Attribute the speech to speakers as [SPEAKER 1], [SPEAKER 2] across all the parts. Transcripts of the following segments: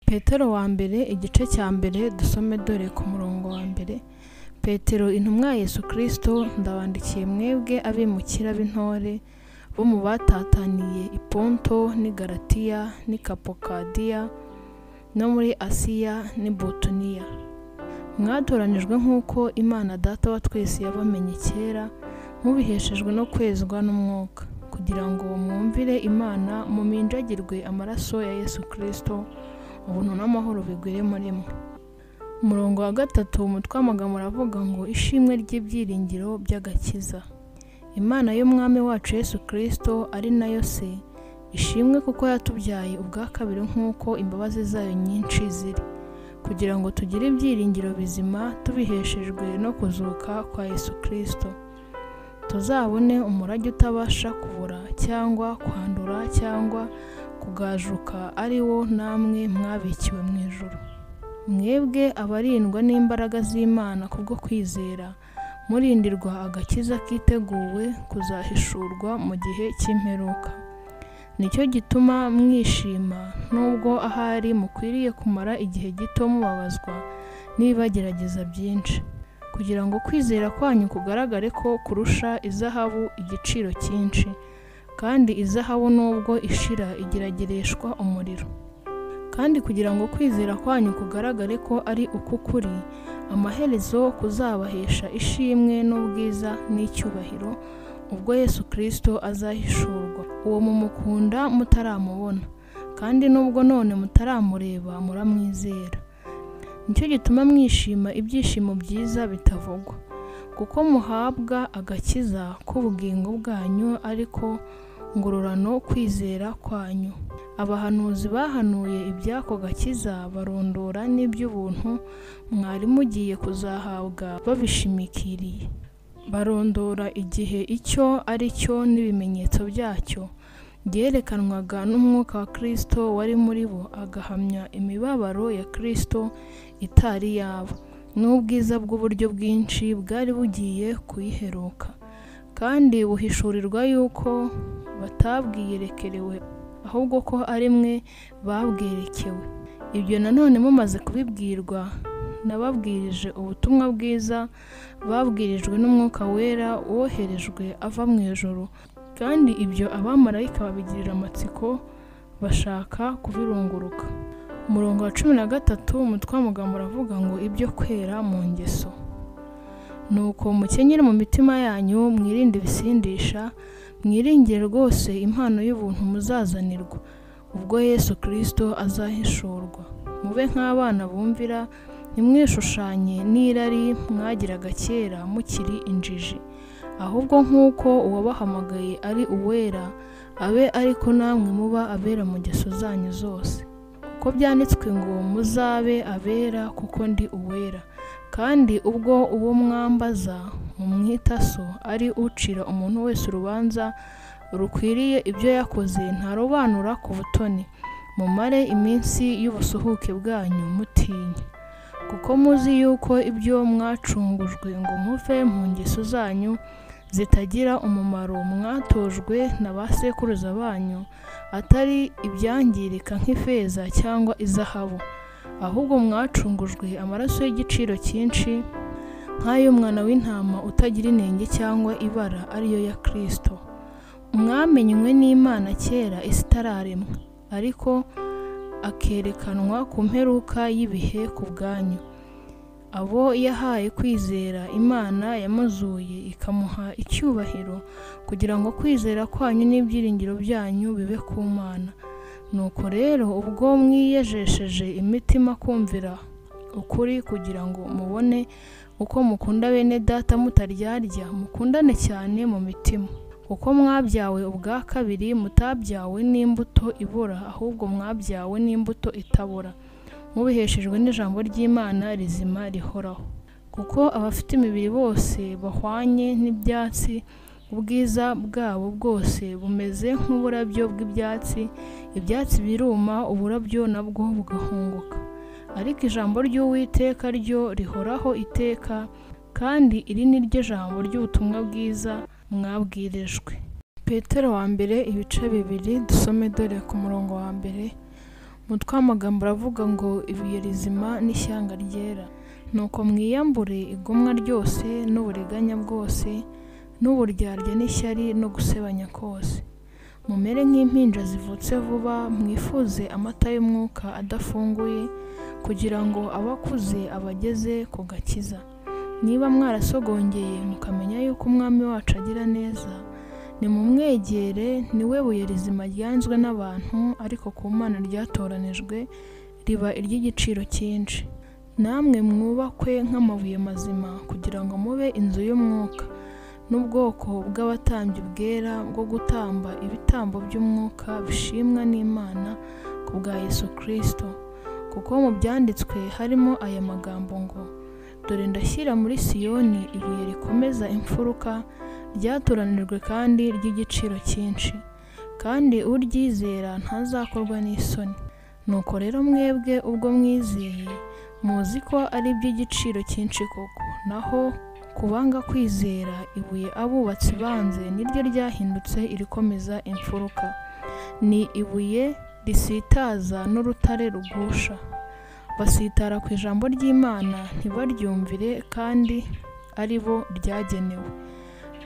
[SPEAKER 1] Petero wa mbere igice cya mbere dusome dore ku murongo wa mbere. Petero intumwa ya Yesu Kristo, ndabandikiye mwebwe abimukira b'intore bo mu batataniye i Ponto n'i Galatiya n'i Kapokadiya no muri Asiya n'i Butuniya. Mwatoranijwe nk'uko Imana Data wa twese yabamenye kera, mubiheshejwe no kwezwa n'Umwuka, kugira ngo mwumvire Imana muminjagirwe amaraso ya Yesu Kristo, ubuntu n'amahoro bigwire muri mwe. Umurongo wa gatatu umutwe w'amagambo uravuga ngo ishimwe ry'ibyiringiro by'agakiza. Imana y'Umwami wacu Yesu Kristo ari nayo se, ishimwe kuko yatubyaye ubwa kabiri nk'uko imbabazi zayo nyinshi ziri, kugira ngo tugire ibyiringiro bizima tubiheshejwe no kuzuka kwa Yesu Kristo. Tuzabone umurage utabasha kubora cyangwa kwandura cyangwa kugajuka, ari wo namwe mwabikiwe mu ijuru. Mwebwe abarindwa n'imbaraga z'Imana kubwo kwizera, murindirwa agakiza kiteguwe kuzahishurwa mu gihe cy'imperuka. Nicyo gituma mwishima, nubwo ahari mukwiriye kumara igihe gito mubabazwa n'ibibagerageza byinshi, kugira ngo kwizera kwanyu kugaragare ko kurusha izahabu igiciro cyinshi, kandi izahabu nubwo ishira igeragereshwa umuriro. Kandi kugira ngo kwizera kwanyu kugaragare ko ari uk'ukuri, amaherezo kuzabahesha ishimwe n'ubwiza n'icyubahiro, ubwo Yesu Kristo azahishurwa. Uwo mumukunda mutaramubona, kandi nubwo none mutaramureba muramwizera. Nicyo gituma mwishima ibyishimo byiza bitavugwa, kuko muhabwa agakiza k'ubugingo bwanyu, ariko ngororano kwizera kwanyu. Abahanuzi bahanuye iby'ako gakiza barondora n'iby'ubuntu mwari mugiye kuzahabwa babishimikiriye. Barondora igihe icyo ari cyo n'ibimenyetso byacyo byerekanwaga n'Umwuka wa Kristo wari muri bo, agahamya imibabaro ya Kristo itari yaba, n'ubwiza bw'uburyo bwinshi bwari bugiye kuyiheruka, kandi buhishurirwa yuko batabwiyerekerewe, ahubwo ko ari mwe babwerekewe. Ibyo nanone mumaze kubibwirwa nababwirije ubutumwa bwiza babwirijwe n'Umwuka Wera woherejwe ava mu ijuru, kandi ibyo abamarayika babigirira amatsiko bashaka kubirunguruka. Umurongo wa 13 umutwe w'amagambo uravuga ngo ibyo kwera mu ngeso. Nuko mukenyere mu mitima yanyu, mwirinde ibisindisha, mwiringire rwose impano y'ubuntu muzazanirwa ubwo Yesu Kristo azahishurwa. Mube nk'abana bumvira, ntimwishushanye n'irari mwagiraga kera mukiri injiji, ahubwo nk'uko uwabahamagaye ari uwera, abe ariko namwe muba abera mu ngeso zanyu zose. Kuko byanditswe ngo muzabe abera kuko ndi uwera. Kandi ubwo uwo mwambaza mumwita so, ari ucira umuntu wese urubanza rukwiriye ibyo yakoze, ntarobanura ku butoni. Mumare iminsi y'ubusuhuke bwanyu mutinya, kuko muzi yuko ibyo mwacungujwe ngo muve mu ngeso zanyu zitagira umumaro mwatojwe na ba sekuruza banyu, atari ibyangirika nk'ifeza cyangwa izahabu, ahubwo mwacungujwe amaraso y'igiciro cyinshi nk'ay'umwana w'intama utagira inenge cyangwa ibara, ariyo ya Kristo. Mwamenywe n'Imana kera isi itararemwa, ariko akerekanwa ku mperuka y'ibihe ku bwanyu. Abo yahaye kwizera Imana yamuzuye ikamuha icyubahiro, kugira ngo kwizera kwanyu n'ibyiringiro byanyu bibe ku Mana. Nuko rero ubwo mwiyejesheje imitima kumvira ukuri, kugira ngo mubone uko mukunda bene data mutaryarya, mukundane cyane mu mitima, kuko mwabyawe ubwa kabiri, mutabyawe n'imbuto ibora, ahubwo mwabyawe n'imbuto itabora, mubiheshejwe n'ijambo ry'Imana rizima rihoraho. Kuko abafite imibiri bose bahwanye n'ibyatsi, ubwiza bwabo bwose bumeze nk'uburabyo bw'ibyatsi, ibyatsi biruma, uburabyo nabwo bugahunguka. Ariko ijambo ry'Uwiteka ryo rihoraho iteka, kandi iri ni ryo jambo ry'ubutumwa bwiza mwabwirijwe. Petero wa mbere ibice 2 dusome dore ku murongo wa mbere. Umutwe w'amagambo uravuga ngo ibuye rizima n'ishyanga ryera. Nuko mwiyambure igomwa ryose n'uburiganya bwose n'uburyarya n'ishyari no gusebanya kose. Mumere nk'impinja zivutse vuba, mwifuze amata y'umwuka adafunguye, kugira ngo abakuze abageze ku gakiza. Niba mwarasogongeye mukamenya yuko Umwami wacu agira neza, nimumwegere, ni we buye rizima ryanzwe n'abantu, ariko ku Mana ryatoranijwe riba iry'igiciro cyinshi. Namwe mwubakwe nk'amabuye mazima, kugira ngo mube inzu y'umwuka, n'ubwoko bw'abatambyi bwera bwo gutamba ibitambo by'umwuka bishimwa n'Imana ku bwa Yesu Kristo. Kuko mu byanditswe harimo aya magambo ngo: dore ndashyira muri Siyoni ibuye rikomeza imfuruka, ryatoranijwe kandi ry'igiciro cyinshi, kandi uryizera ntazakorwa n'isoni. Nuko rero mwebwe ubwo mwizeye, muzi ko ari iby'igiciro cyinshi koko. Naho kubanga kwizera, ibuye abubatsi banze niryo ryahindutse irikomeza imfuruka, ni ibuye risitaza n'urutare rugusha. Basitara ku ijambo ry'Imana ntibaryumvire, kandi ari bo ryagenewe.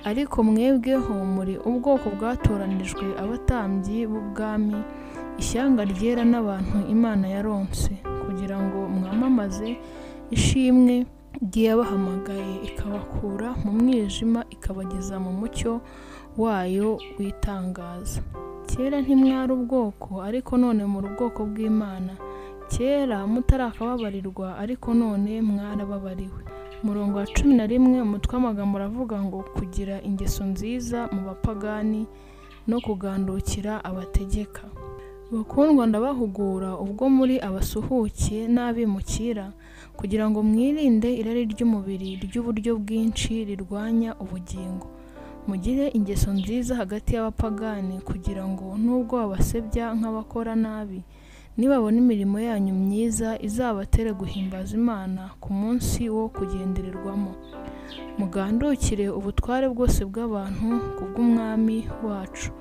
[SPEAKER 1] Ariko mwebweho muri ubwoko bwatoranijwe, abatambyi b'ubwami, ishyanga ryera n'abantu Imana yaronse, kugira ngo mwamamaze ishimwe ry'iyabahamagaye ikabakura mu mwijima ikabageza mu mucyo wayo w'itangaza. Kera ntimwari ubwoko, ariko none muri ubwoko bw'Imana. Kera mutarakababarirwa, ariko none mwarababariwe. Umurongo wa 11, umutwe w'amagambo uravuga ngo kugira ingeso nziza mu bapagani no kugandukira abategeka. Bakundwa, ndabahugura ubwo muri abasuhuke n'abimukira, kugira ngo mwirinde irari ry'umubiri ry'uburyo bwinshi rirwanya ubugingo. Mugire ingeso nziza hagati y'abapagani, kugira ngo nubwo babasebya nk'abakora nabi, nibabona imirimo yanyu myiza izabatere guhimbaza Imana ku munsi wo kugendererwamo. Mugandukire ubutware bwose bw'abantu kubw'Umwami wacu,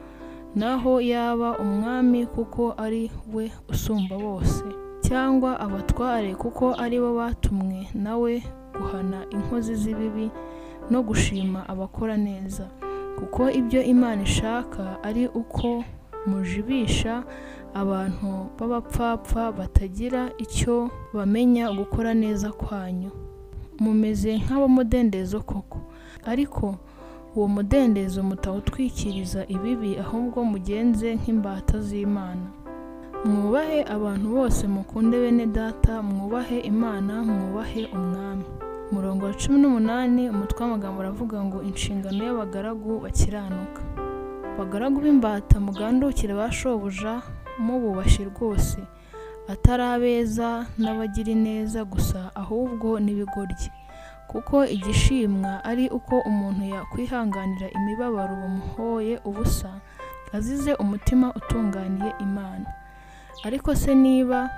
[SPEAKER 1] naho yaba umwami kuko ari we usumba bose, cyangwa abatware kuko ari bo batumwe nawe guhana inkozi z'ibibi no gushima abakora neza. Kuko ibyo Imana ishaka ari uko mujibisha abantu b'abapfapfa batagira icyo bamenya gukora neza kwanyu. Mumeze nk'abamudendezo koko, ariko uwo mudendezo mutawutwikiriza ibibi, ahubwo mugenze nk'imbata z'Imana. Mwubahe abantu bose, mukunde bene data, mwubahe Imana, mwubahe umwami. Umurongo wa 18, umutwe w'amagambo uravuga ngo inshingano y'abagaragu bakiranuka. Abagaragu b'imbata, mugandukire ba shobuja mububashye rwose, atari abeza n'abagira ineza gusa, ahubwo n'ibigoryi. Kuko igishimwa ari uko umuntu yakwihanganira imibabaro bamuhoye ubusa, azize umutima utunganiye Imana. Ariko se niba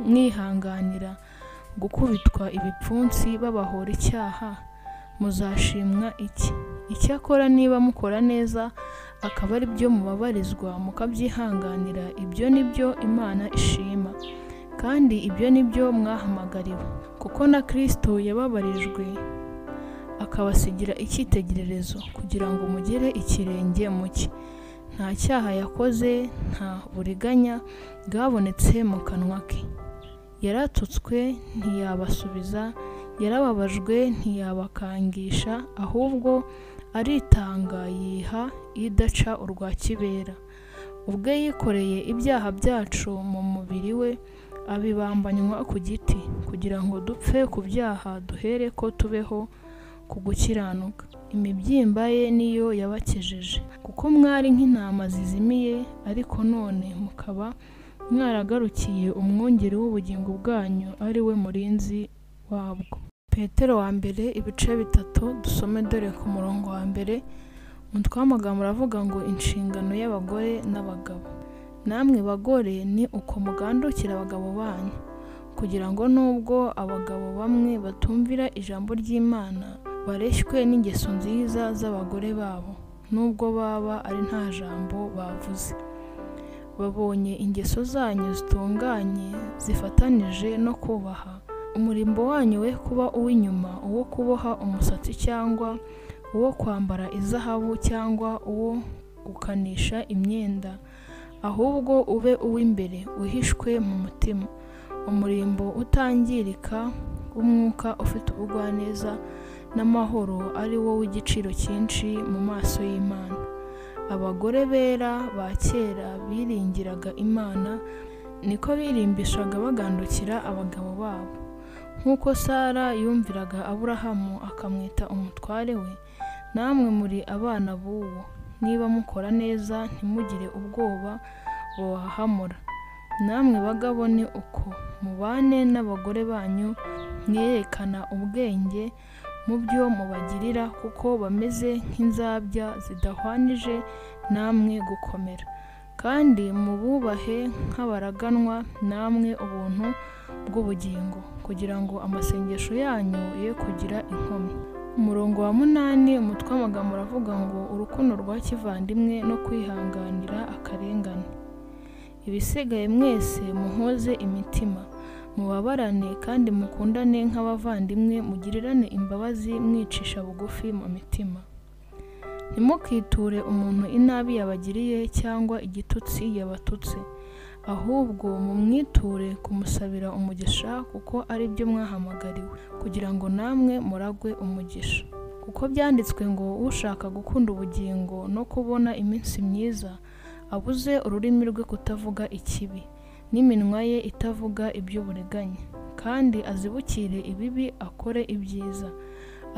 [SPEAKER 1] mwihanganira gukubitwa ibipfunsi babahora icyaha, muzashimwa iki? Icyakora niba mukora neza, akaba ari byo mubabarizwa mukabyihanganira, ibyo ni byo Imana ishima, kandi ibyo ni byo mwahamagariwe. Kuko na Kristo yababarijwe akabasigira icyitegererezo, kugira ngo mugere ikirenge mu cye. Nta cyaha yakoze, nta buriganya bwabonetse mu kanwa ke. Yaratutswe ntiyabasubiza, yarababajwe ntiyabakangisha, ahubwo aritanga yiha idaca urwa kibera. Ubwe yikoreye ibyaha byacu mu mubiri we, abibambanywa ku giti, kugira ngo dupfe ku byaha duhere ko tubeho ku gukiranuka. Imibyimba ye niyo yabakejeje. Kuko mwari nk'intama zizimiye, ariko none mukaba mwaragarukiye umwungeri w'ubugingo bwanyu, ari we murinzi wabwo. Petero wa mbere ibice 3, dusome dore ku murongo wa 1, umutwe w'amagambo uravuga ngo inshingano y'abagore n'abagabo. Namwe bagore, ni uko mugandukira abagabo banyu, kugira ngo nubwo abagabo bamwe batumvira ijambo ry'Imana, bareshywe n'ingeso nziza z'abagore babo, nubwo baba ari nta jambo bavuze. Babonye ingeso zanyu zitunganye zifatanije no kubaha, umurimbo wanyu we kuba uw'inyuma, uwo kuboha umusatsi cyangwa uwo kwambara izahabu cyangwa uwo gukanisha imyenda, ahubwo ube uw'imbere uhishwe mu mutima, umurimbo utangirika w'umwuka ufite ubugwaneza n'amahoro, ari wo w'igiciro cyinshi mu maso y'Imana. Abagore bera ba kera biringiraga Imana, niko birimbishaga bagandukira abagabo babo. Nk'uko Sara yumviraga Aburahamu akamwita umutware we, namwe muri abana b'uwo. Niba mukora neza ntimugire ubwoba bubahahamura. Namwe bagabo ni uko, mubane n'abagore banyu mwerekana ubwenge mu byo mubagirira, kuko bameze nk'inzabya zidahwanije namwe gukomera. Kandi mububahe nk'abaraganwa namwe ubuntu bw'ubugingo, kugira ngo amasengesho yanyu ye kugira inkomyi. Umurongo wa 8, umutwe w'amagambo uravuga ngo urukundo rwa kivandimwe no kwihanganira akarengane. Ibisigaye mwese muhoze imitima, mubabarane kandi mukundane nk'abavandimwe, mugirirane imbabazi mwicisha bugufi mu mitima. Ntimukiture umuntu inabi yabagiriye cyangwa igitutsi yabatutse, ahubwo mumwiture kumusabira umugisha, kuko ari byo mwahamagariwe, kugira ngo namwe muragwe umugisha. Kuko byanditswe ngo ushaka gukunda ubugingo no kubona iminsi myiza, abuze ururimi rwe kutavuga ikibi, n'iminwa ye itavuga iby'uburiganya, kandi azibukire ibibi akore ibyiza,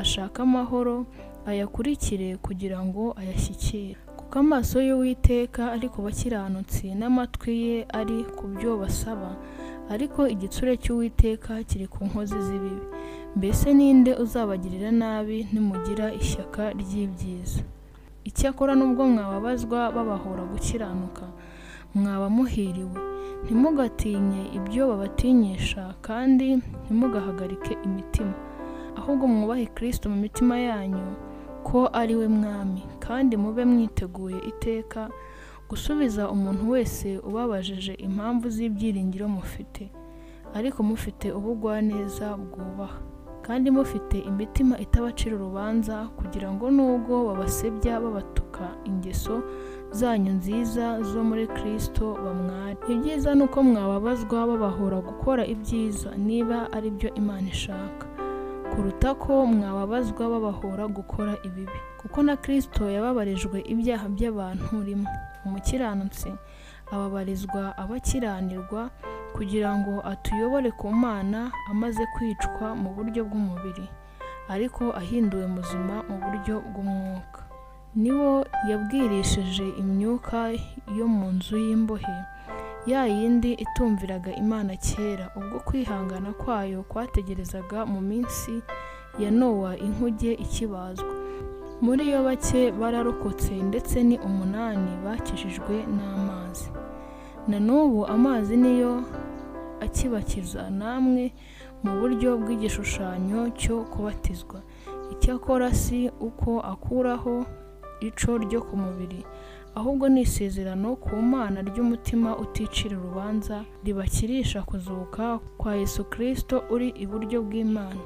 [SPEAKER 1] ashake amahoro ayakurikire kugira ngo ayashyikire. Kuko amaso y'Uwiteka ari ku bakiranutsi, n'amatwi ye ari ku byo basaba, ariko igitsure cy'Uwiteka kiri ku nkozi z'ibibi. Mbese ninde uzabagirira nabi nimugira ishyaka ry'ibyiza? Icyakora nubwo mwababazwa babahora gukiranuka, mwaba muhiriwe. Ntimugatinye ibyo babatinyisha, kandi ntimugahagarike imitima, ahubwo mwubahe Kristo mu mitima yanyu ko ari we Mwami, kandi mube mwiteguye iteka gusubiza umuntu wese ubabajije impamvu z'ibyiringiro mufite, ariko mufite ubugwaneza bwubaha, kandi mufite imitima itabacira urubanza, kugira ngo nubwo babasebya babatuka ingeso zanyu nziza zo muri Kristo bamware. Ibyiza ni uko mwababazwa babahora gukora ibyiza, niba ari byo Imana ishaka, kuruta ko mwababazwa babahora gukora ibibi. Kuko na Kristo yababarijwe ibyaha by'abantu rimwe, umukiranutsi ababarizwa abakiranirwa, kugira ngo atuyobore ku Mana, amaze kwicwa mu buryo bw'umubiri, ariko ahinduwe muzima mu buryo bw'umwuka. Niwo yabwirishije imyuka yo mu nzu y'imbohe, ya yindi itumviraga Imana kera, ubwo kwihangana kwayo kwategerezaga mu minsi ya Nowa inkuge ikibazwa. Muri yo bake bararokotse, ndetse ni 8 bakijijwe n'amazi. Na n'ubu amazi niyo akibakiza namwe mu buryo bw'igishushanyo cyo kubatizwa. Icyakora si uko akuraho ico ryo ku mubiri, ahubwo ni isezerano ku Mana ry'umutima uticira urubanza, ribakirisha kuzuka kwa Yesu Kristo uri iburyo bw'Imana,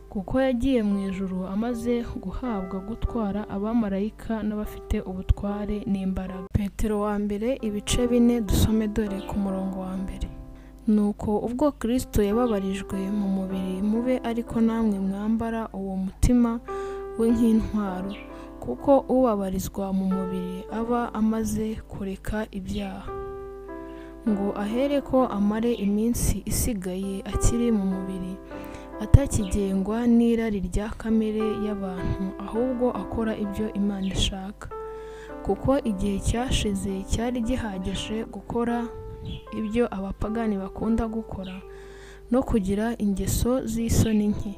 [SPEAKER 1] kuko yagiye mu ijuru amaze guhabwa gutwara abamarayika n'abafite ubutware n'imbaraga. Petero wa mbere ibice 4, dusome dore ku murongo wa 1. Nuko ubwo Kristo yababarijwe mu mubiri, mube ariko namwe mwambara uwo mutima we nk'intwaro, kuko ubabarizwa mu mubiri aba amaze kureka ibyaha, ngo ahereko amare iminsi isigaye akiri mu mubiri, atakigengwa n'irari rya kamere y'abantu, ahubwo akora ibyo Imana ishaka. Kuko igihe cyashize cyari gihagije gukora ibyo abapagani bakunda gukora, no kugira ingeso z'isoni nke,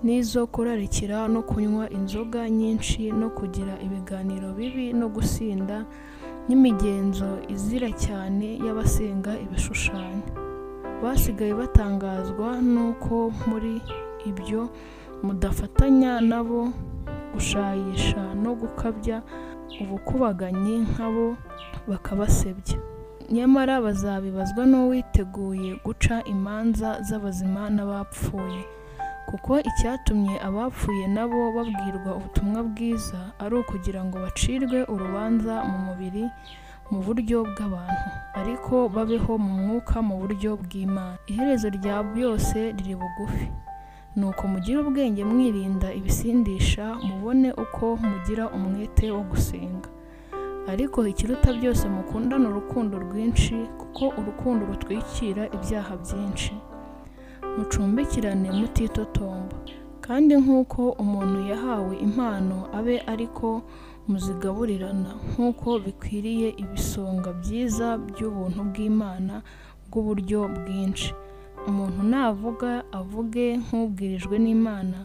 [SPEAKER 1] n'izo kurarikira no kunywa inzoga nyinshi, no kugira ibiganiro bibi no gusinda, n'imigenzo izira cyane y'abasenga ibishushanyo. Basigaye batangazwa n'uko muri ibyo mudafatanya nabo gushayisha no gukabya ubukubaganyi nk'abo, bakabasebya. Nyamara bazabibazwa n'uwiteguye guca imanza z'abazima n'abapfuye. Kuko icyatumye abapfuye nabo babwirwa ubutumwa bwiza ari ukugira ngo bacirwe urubanza mu mubiri mu buryo bw'abantu, ariko babeho mu mwuka mu buryo bw'Imana. Iherezo rya byose riri bugufi. Nuko mugire ubwenge mwirinda ibisindisha, mubone uko mugira umwete wo gusenga. Ariko ikiruta byose mukundane urukundo rwinshi, kuko urukundo rutwikira ibyaha byinshi. Mucumbikirane mutitotomba, kandi nk'uko umuntu yahawe impano abe ariko muzigaburirana, nk'uko bikwiriye ibisonga byiza by'ubuntu bw'Imana bw'uburyo bwinshi. Umuntu navuga avuge nk'ubwirijwe n'Imana,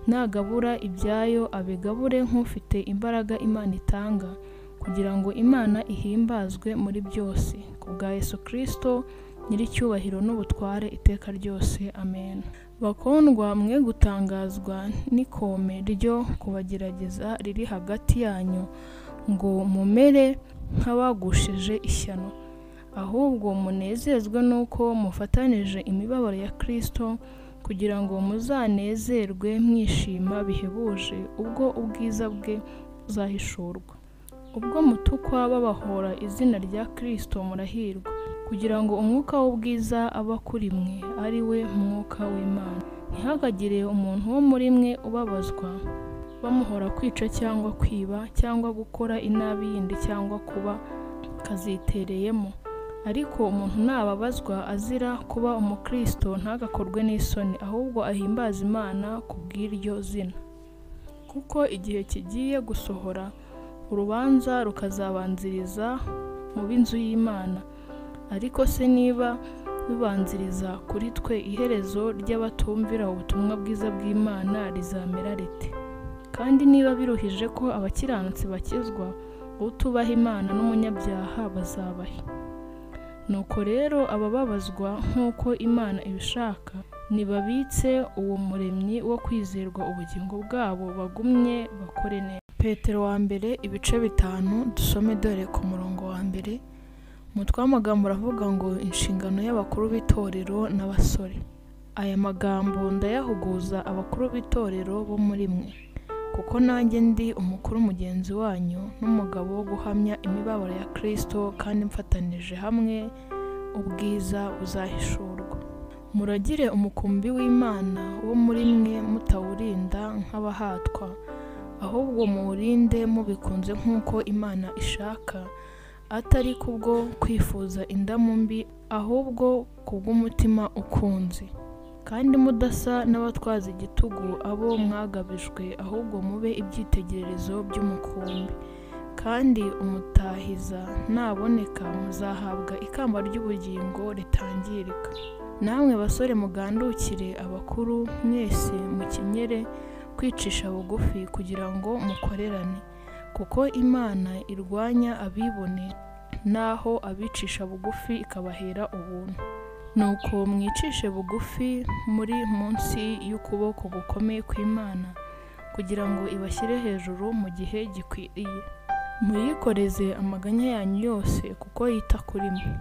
[SPEAKER 1] nagabura ibyayo abigabure nk'ufite imbaraga Imana itanga, kugira ngo Imana ihimbazwe muri byose, ku bwa Yesu Kristo nyiricyubahiro n'ubutware iteka ryose. Amen. Bakundwa, mwe gutangazwa n'ikome ryo kubagerageza riri hagati yanyu, ngo mumere nk'abagushije ishyano, ahubwo munezezwe n'uko mufatanije imibabaro ya Kristo, kugira ngo muzanezerwe mwishima bihebuje ubwo ubwiza bwe buzahishurwa. Ubwo mutukwa babahora izina rya Kristo murahirwa, kugira ngo umwuka w'ubwiza aba kuri mwe, ari we mwuka w'Imana. Ntihakagire umuntu wo muri mwe ubabazwa bamuhora kwica cyangwa kwiba cyangwa gukora inabi yindi cyangwa kuba kazitereyemo. Ariko umuntu nababazwa azira kuba umukristo ntagakorwe n'isoni, ahubwo ahimbaze Imana ku bw'iryo zina. Kuko igihe kigiye gusohora, urubanza rukazabanziriza mu b'inzu y'Imana. Ariko se niba rubanziriza kuri twe, iherezo ry'abatumvira ubutumwa bwiza bw'Imana rizamera rite? Kandi niba biruhije ko abakiranutsi bakizwa, utubaha Imana n'umunyabyaha bazabahe? Nuko rero abababazwa nk'uko Imana ibishaka, nibabitse uwo muremyi wo kwizerwa ubugingo bwabo, bagumye bakore neza. Petero wa mbere ibice 5, dusome dore ku murongo wa mbere. Umutwe w'amagambo uravuga ngo inshingano y'abakuru b'itorero n'abasore. Aya magambo ndayahuguza abakuru b'itorero bo muri mwe, kuko nanjye ndi umukuru mugenzi wanyu n'umugabo wo guhamya imibabaro ya Kristo, kandi mfatanije hamwe ubwiza buzahishurwa. Muragire umukumbi w'Imana wo muri mwe mutawurinda nk'abahatwa, ahubwo muwurinde mubikunze nk'uko Imana ishaka, atari kubwo kwifuza indamu mbi, ahubwo kubw'umutima ukunze. Kandi mudasa n'abatwaza igitugu abo mwagabijwe, ahubwo mube ibyitegererezo by'umukumbi. Kandi umutahiza naboneka muzahabwa ikamba ry'ubugingo ritangirika. Namwe basore mugandukire abakuru, mwese mukenyere kwicisha bugufi kugira ngo mukorerane, kuko Imana irwanya abibone, naho abicisha bugufi ikabahera ubuntu. Nuko mwicishe bugufi muri munsi y'ukuboko gukomeye kw'Imana, kugira ngo ibashyire hejuru mu gihe gikwiriye. Muyikoreze amaganya yanyu yose, kuko yita kuri mwe.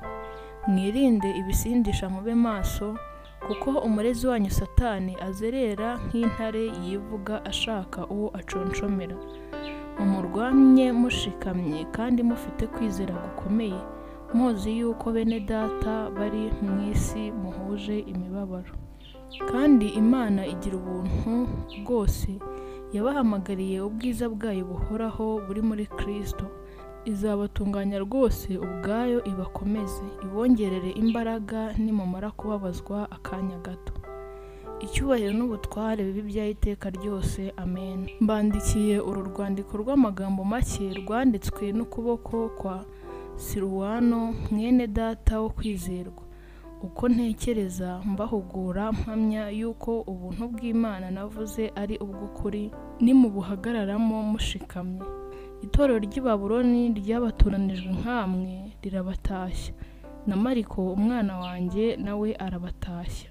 [SPEAKER 1] Mwirinde ibisindisha, mube maso, kuko umurezi wanyu Satani azerera nk'intare yivuga ashaka uwo aconshomera. Mumurwanye mushikamye kandi mufite kwizera gukomeye, muzi yuko bene data bari mu isi muhuje imibabaro. Kandi Imana igira ubuntu bwose, yabahamagariye ubwiza bwayo buhoraho buri muri Kristo. Izabatunganya rwose ubwayo, ibakomeze, ibongerere imbaraga nimumara kubabazwa akanya gato. Icyubahiro n'ubutware bibe iby'iteka ryose. Amen. Mbandikiye uru rwandiko rw'amagambo make, rwanditswe n'ukuboko kwa Siruwano mwene data wo kwizerwa. Uko ntekereza mbahugura mpamya yuko ubuntu bw'Imana navuze ari ubw'ukuri, nimubuhagararamo mushikamye. Itorero ry'i Babuloni ryabatoranijwe nkamwe rirabatashya, na Mariko umwana wanjye nawe arabatashya.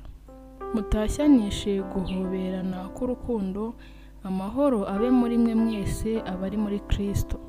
[SPEAKER 1] Mutashyanishe guhoberana k'urukundo, amahoro abe muri mwe mwese abari muri Kristo.